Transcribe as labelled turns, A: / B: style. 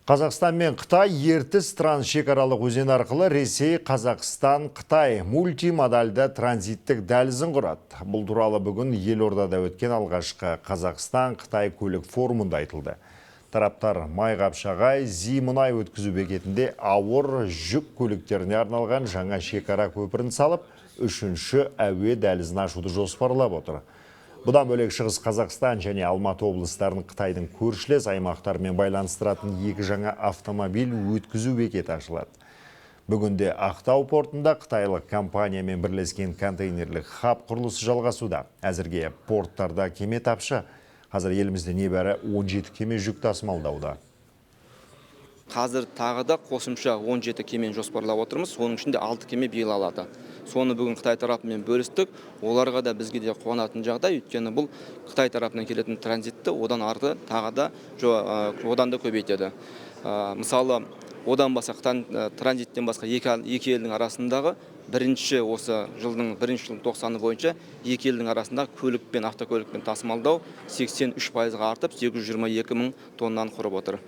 A: Қазақстан мен Қытай Ертіс трансшекаралық өзен арқылы Ресей, Қазақстан, Қытай мультимодальды транзиттік дәлізін құрады. Бұл туралы бүгін елордада өткен алғашқы Қазақстан-Қытай көлік форумында айтылды. Тараптар Майқапшағай, Зимұнай өткізу бекетінде ауыр жүк көліктеріне арналған жаңа шекара көпірін салып, үшінші әуе дәлізін ашуды жоспарлап отыр. Бұдан бөлек, Шығыс Қазақстан және Алматы облыстарын Қытайдың көршілес аймақтарымен байланыстыратын екі жаңа автомобиль өткізу бекеті ашылады. Бүгінде Ақтау портында қытайлық компаниямен бірлескен контейнерлік хаб құрылысы жалғасуда. Әзірге порттарда кеме тапшы. Қазір елімізде небәрі 17 кеме жүк тасымалдауда.
B: Қазір тағы да қосымша 17 кемені жоспарлап отырмыз, соның ішінде 6 кеме биыл алады. Соны бүгін Қытай тарапымен бөлістік. Оларға да, бізге де қуанатын жағдай, өйткені бұл Қытай тарапынан келетін транзитті одан арты тағы да, одан да көбейтеді. Мысалы, одан басқа, Қытай транзиттен басқа екі елдің арасындағы бірінші, осы жылдың бірінші жылдың тоқсаны бойынша екі елдің арасында көлікпен, автокөлікпен тасымалдау 83%-ға артып, 822 мың тоннаны құрып отыр.